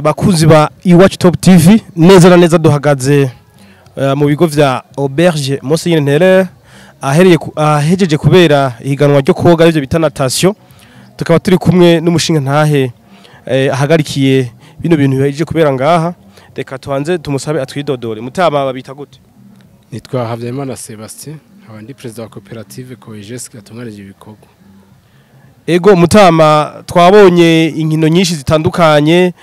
Bakunzi ba Iwacu Top TV, neza na neza duhagaze mu bigo vya Auberge Monseigneur Ntere, ahereye ahejeje kubera ihiganwa ryo koga, arivyo bita natation. Tukaba turi kumwe n'umushinga ntahe ahagarikiye bino bintu bihejeje kubera ngaha. Reka tubanze tumusabe atwidodore. Mutama, babita gute? Nitwa Habyarimana Sebastien, nkaba ndi perezida wa koperative Coegesque yatunganije ibikorwa. Ego mutama, twabonye inkino nyinshi zitandukanye.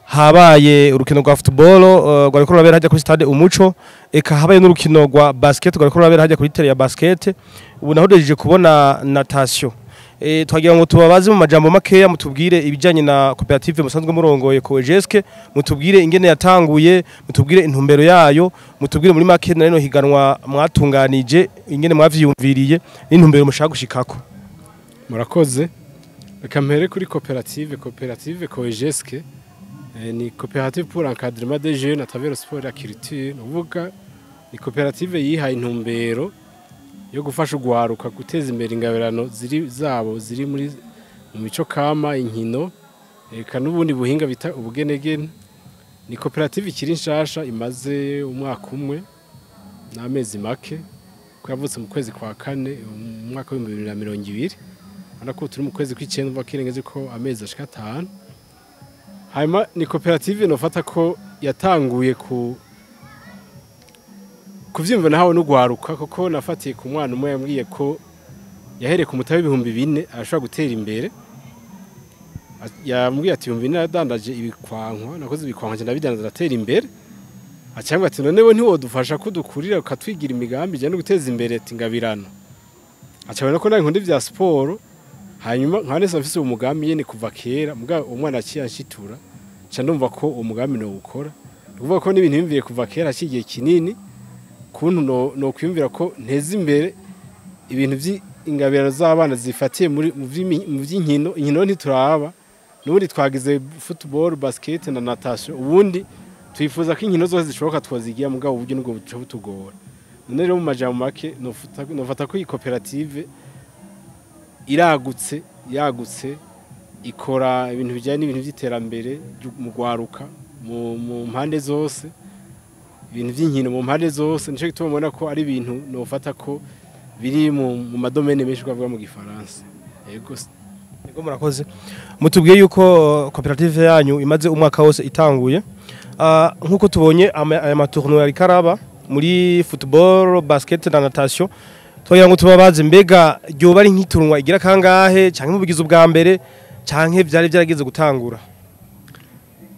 Habaye urukino rwa football rwariko rurabera hajya kuri stade Umuco, eka habaye n'urukino rwa basket rwariko rurabera hajya kuri terrain ya basket. Ubu naho duhejeje kubona natation. Twagira ngo tubabaze mu majambo makeya, mutubwire ibijanye na koperative musanzwe murongoye, Coegesque, mutubwire ingene yatanguye, mutubwire intumbero yayo, mutubwire muri make na rino higanwa mwatunganije, ingene mwavyiyumviriye n'intumbero mushaka gushikako. Murakoze. Reka mpere kuri koperative Coegesque ni coopérative pour l'encadrement des jeunes à travers le sport et la culture. Ni ukuvuga ni koperative yihaye intumbero yo gufasha ugwaruka guteza imbere ingabirano ziri zabo, ziri muri mu mico kama, inkino, eka n'ubundi buhinga bita ubugenegene. Ni koperative ikiri nshasha, imaze umwaka umwe n'amezi make, ko yavutse mu kwezi kwa kane mu mwaka w'2020. Urabona ko turi mu kwezi kw'icenda, umva kirengeje ko amezi ashika 5. Hanyuma ni koperative nofata ko yatanguye ku kuvyumva nahawe n'ugwaruka, kuko nafatiye ku mwana umwe yambwiye ko yahereye ku mutabe w'4000 arashobora gutera imbere. Yambwiye ati: "4,000 yadandaje ibikwankwa, nakoze ibikwankwa nje ndabidandaza, ndatera imbere." Acambwa ati: "None we ntiwodufasha kudukurira, ukatwigira imigambi ijanye no guteza imbere?" Ati ngabirano acabona ko nawe nkunda ivya siporo. Hanyuma nkaba nese mfise uwo mugambi nyene kuva kera, muga uwo mwana aciye anshitura, nca ndumva ko uwo mugambi nowukora. Ni ukuvuga ko n'ibintu bimviye kuva kera, haciye igihe kinini kuntu no kwiyumvira ko nteza imbere ibintu vy'ingabirano z'abana zifatiye muri mu vy'inkino. Inkino ntituraba, n'ubundi twagize football, basket na natation. Ubundi twifuza ko inkino zose zishoboka twozigira, mugabo uburyo nubwo buca butugora. None rero mu majambo make nofata ko iyi koperative iragutse, yagutse, ikora ibintu bijyanye n'ibintu by'iterambere mu gwaruka mu mpande zose, ibintu by'inkino mu mpande zose. Nico gituma mubona ko ari ibintu nofata ko biri mu ma domaines menshi twavuga mu gifaransa. Yego. Ego, murakoze. Mutubwiye yuko koperative yanyu imaze umwaka wose itanguye. Nkuko tubonye aya ma tournois ariko araba muri football, basket na natation, twagira ngo tubabaze: mbega ryoba ari nk'i tournoi igira kangahe, canke mubigize ubwa mbere, canke vyari vyarageze gutangura?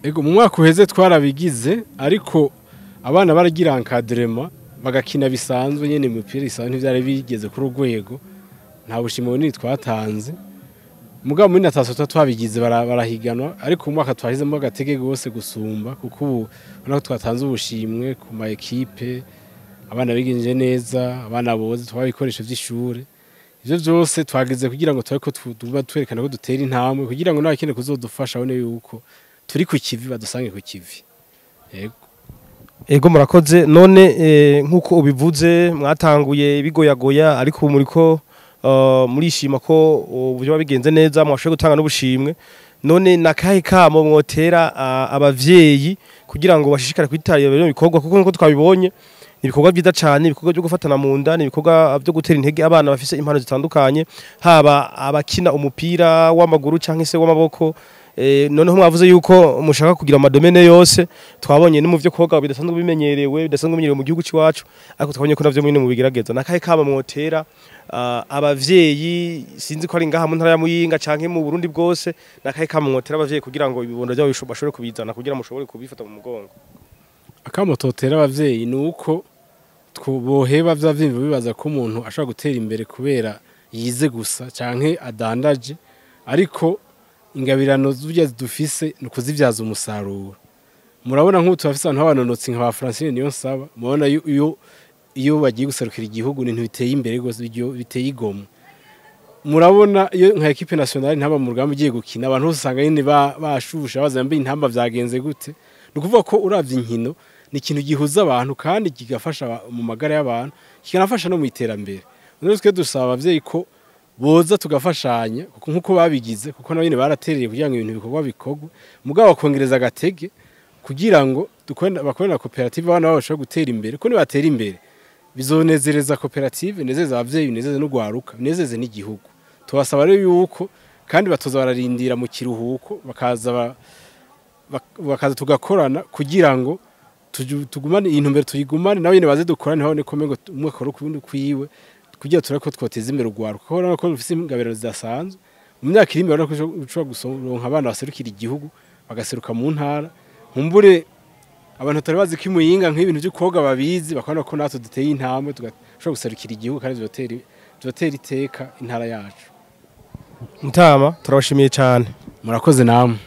Ego, mu mwaka uheze twarabigize, ariko abana baragira encadrement, bagakina bisanzwe nyene imipira isanzwe, ntivyari bigeze kuri urwego, nta bushimwe bunini twatanze. Mugabo muri natation twabigize, barahiganwa, ariko mu mwaka twashizemo agatege gose gusumba, kuko ubu urabona ko twatanze ubushimwe ku ma équipes, abana bigenje neza, abana boze, twabaha ibikoresho vy'ishure. Ivyo vyose twagize kugira ngo turabe ko tuba twerekana ko dutera intambwe, kugira ngo n'abakeneye kuzodufasha babone yuko turi ku kivi, badusange ku kivi. Yego. Ego, murakoze. None nkuko ubivuze, mwatanguye bigoyagoya, ariko ubu muriko murishima ko uburyo bigenze neza, mwashoboye gutanga n'ubushimwe. None nakahe kamo mwotera abavyeyi kugira ngo bashishikare kwitabira bino bikorwa? Kuko nkuko twabibonye, ni ibikorwa byiza cyane, ibikorwa byo gufatana mu nda, ni ibikorwa byo gutera intege abana bafise impano zitandukanye, haba abakina umupira w'amaguru cyangwa se w'amaboko. Noneho mwavuze yuko mushaka kugira ama domaines yose. Twabonye no mu vyo koga bidasanzwe bimenyerewe mu gihugu c'iwacu, ariko twabonye ko navyo mwene mu bigerageza. Nakahe kamo mwotera abavyeyi, sinzi ko ari ngaha mu ntara ya Muyinga canke mu Burundi bwose, nakahe kamo mwotera abavyeyi kugira ngo ibibondo byabo bashobore kubizana, kugira mushobore kubifata mu mugongo? Akamo totera abavyeyi ni uko boheba vya vyimvo bibaza ko umuntu ashobora gutera imbere kubera yize gusa canke adandaje, ariko ingabirano zurya dufise ni ukuzivyaza umusaruro. Murabona nk'ubu turafise abantu b'abanonotsi nka ba Francine Niyonsaba. Murabona iyo bagiye guserukira igihugu, ni ibintu biteye imbere gose, biteye igomwe. Murabona iyo nka équipe nationale ntaba mu rugamba igiye gukina, abantu bose usanga nyene bashusha baza: "Mbe intamba vyagenze gute?" Ni ukuvuga ko uravye inkino ni ikintu gihuza abantu kandi kigafasha mu magara y'abantu, kikanafasha no mu iterambere. Rero twe dusaba abavyeyi ko Boza tugafashanya kuko nkuko babigize, kuko nabo nyene baratereye kugira ngo ibintu bikorwa bikorwe, mugabo bakongereza agatege kugira ngo bakore na koperative, abana babo bashobore gutera imbere, kuko nibatera imbere bizonezereza koperative, nezeze abavyeyi, nezeze n'ugwaruka, nezeze n'igihugu. Tubasaba rero yuko kandi batoza bararindira mu kiruhuko, bakaza bakaza tugakorana kugira ngo tugumane intumbero, tuyigumane nabo nyene baze dukorane, habone ko mengo umwe akora ukundi kwiwe, kugira turako twoteza imbere urwaruka, kuko urabona ko rufise ingabiro zidasanzwe. Mu myaka iri imbere urabona ko ushobora gusoronka abana baserukira igihugu, bagaseruka mu ntara. Nkumbure abantu batari bazi ko imuyinga nk'ibintu byo koga babizi, bakabona ko natwe duteye intambwe tugashobora guserukira igihugu, kandi vyotera iteka intara yacu. Mutama, turabashimiye cyane. Murakoze namwe.